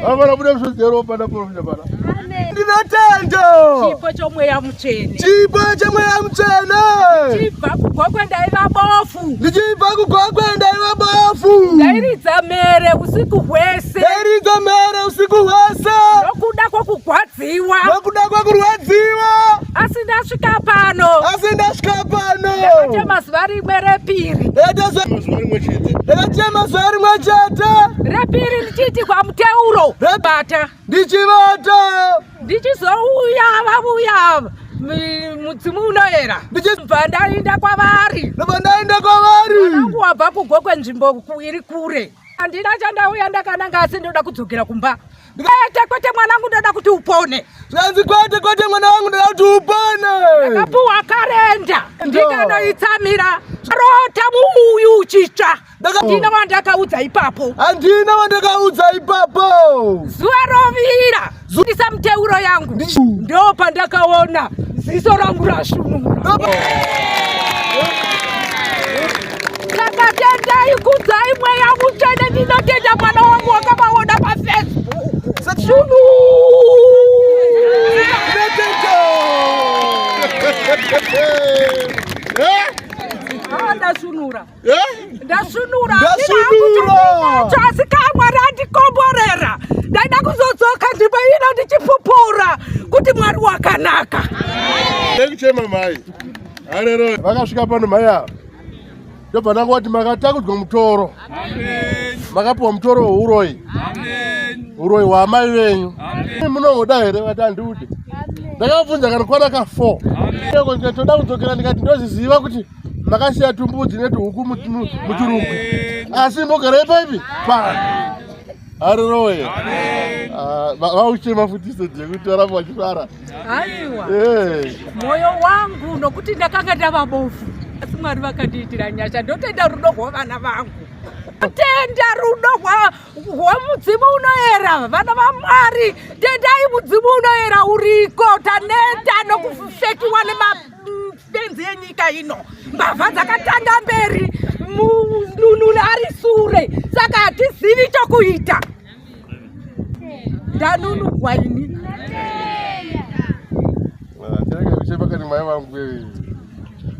Vafana buda misodzi yeropa ndaprofita pana. Ndinotenda. Chipo chomweya mutsvene. Chipo chomweya mutsvene. Ndichibva kuGokwe ndaiva bofu. Ndichibva kuGokwe ndaiva bofu. Ndairidza mhere usiku hwese. Ndairidza mhere usiku hwese. Nokuda kwokugwadziwa. Nokuda kwokurwadziwa. Asi ndasvika pano. Asi ndasvika pano. Ndakachema zuva rimwe repiri. Ndakachema zuva rimwe chete. Repiri ndichiitirwa muteuro. Bata. Ndichivata. Ndichizouya vavuya mudzimu unoyera. Ndichibva ndaenda kwavari. Ndobva ndaenda kwavari. Mwanangu wabva kuGokwe nzvimbo iri kure. Handina chandauya ndakananga asi ndoda kudzokera kumba. Kwete kwete mwanangu ndoda kuti upone. Zvanzi kwete kwete mwana wangu ndoda kuti upone. Ndakapuwa karenda ndikanoitsamira. Rota muuyu uchitsva. Handina wandakaudza ipapo. Handina wandakaudza ipapo. Zuva rovira. Ndisa muteuro yangu. Ndo pandakaona ziso rangu rasvunura. Saka tendai kudzai mweya mutsvene ndinotenda mwana wangu wakavaona paFacebook. Shunu. Ah, ndasvunura. Ndasvunura. Ndasvunura. Asi Mwari andikomborera. Ndaida kuzodzoka nzvimbo ino ndichipupura kuti Mwari wakanaka. Ndikuchema mai. Haleluya. Vakasvika pano mai ava. Ndobva ndangoti makatakudzwa mutoro. Amen. Makapiwa mutoro weuroyi. Amen. Uroyi hwaamai venyu. Amen. Munongoda here vati handiude. Ndakabvunza kanokwana ka 4. Amen. Toda kudzokera ndikati ndozviziva kuti makasiya tumbudzi netuhuku muchirugwi. Asi mbogara ipaipi? Pano. Haleluya. Vauchema futi stage yekuti varamba vachifara. Aiwa. Moyo wangu nokuti ndakanga ndava bofu. Asi Mwari vakandiitira nyasha ndotenda rudo rwavana vangu. Tenda rudo rwamudzimu unoera vana vaMwari. Tendai mudzimu unoera uriko. Taneta nokufekiwa nemapenzi enyika ino. Mbavha dzakatanga mberi, mununuri ari sure. Saka hatizivi chokuita. Ndanunurwa ini. Kuchema kani mai vangu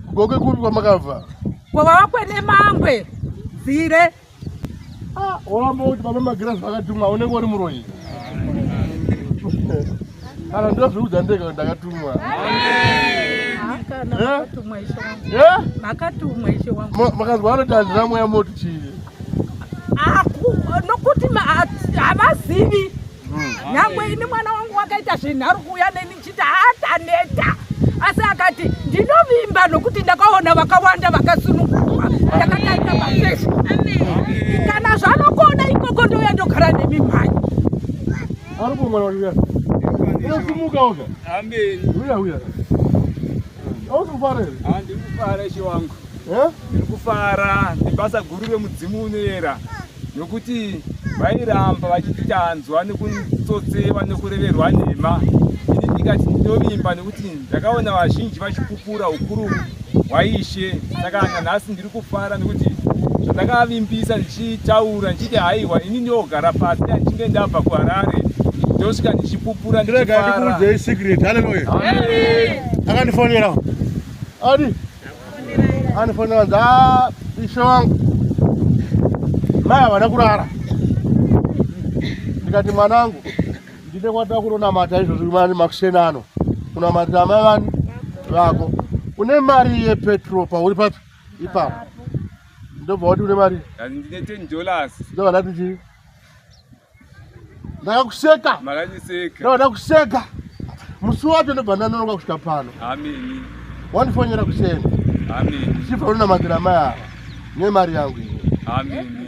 kuGokwe kupi kwamakabva? Kwava kwenemangwe zire. Woramba kuti baba Magirazi vakatumwa unenge uri muroyi. Kana ndozviudza ndega ndakatumwa. Makatumwa ishe wangu. Makatumwa ishe wangu. Makanzwa vanoti handina mweya moti chii? Nokuti havazivi. Nyangwe ini mwana wangu wakaita zvenharo kuuya neni chiti hataneta. Asi akati ndinovimba nokuti ndakaona vakawanda vakasunungurwa. Ndakataita paFacebook. Kana zvanokona ikoko ndouya ndogara nemi mhai. Aripo mwana wacho uya. Unosimuka oga. Amen. Uya uya. Hausi kufara here? Ndiri kufara ishe wangu. Eh? Ndiri kufara nebasa guru remudzimu unoyera nokuti vairamba vachiti tanzwa nekutsotsewa nekureverwa nhema. Ini ndikati ndinovimba nekuti ndakaona vazhinji vachipupura ukuru hwaIshe. Saka nanhasi ndiri kufara nekuti zvandakavimbisa ndichitaura ndichiti haiwa ini ndinogara pasi ndichinge ndabva kuHarare ndosvika ndichipupura Rega ndichifara. ndikuudzei secret. Hallelujah. Amen. Akandifonera. Adi. Andifonera nza ishe wangu. Mai havana kurara. Ndikati mwanangu ndine kwatava kunonamata izvozvi mani makuseni ano. Kunamatira amai vani vako. Une mari yepetrol pauri papi ipapo. Ndobva wati une mari. Ndine $10. Ndobva ndati chii? Ndakakuseka. Makandiseka. Ndobva ndakuseka. Musi wacho ndobva ndanonoka kusvika pano. Amen. Wandifonera kuseni. Amen. Ndichibva kunonamatira amai ava nemari yangu iyi. Amen.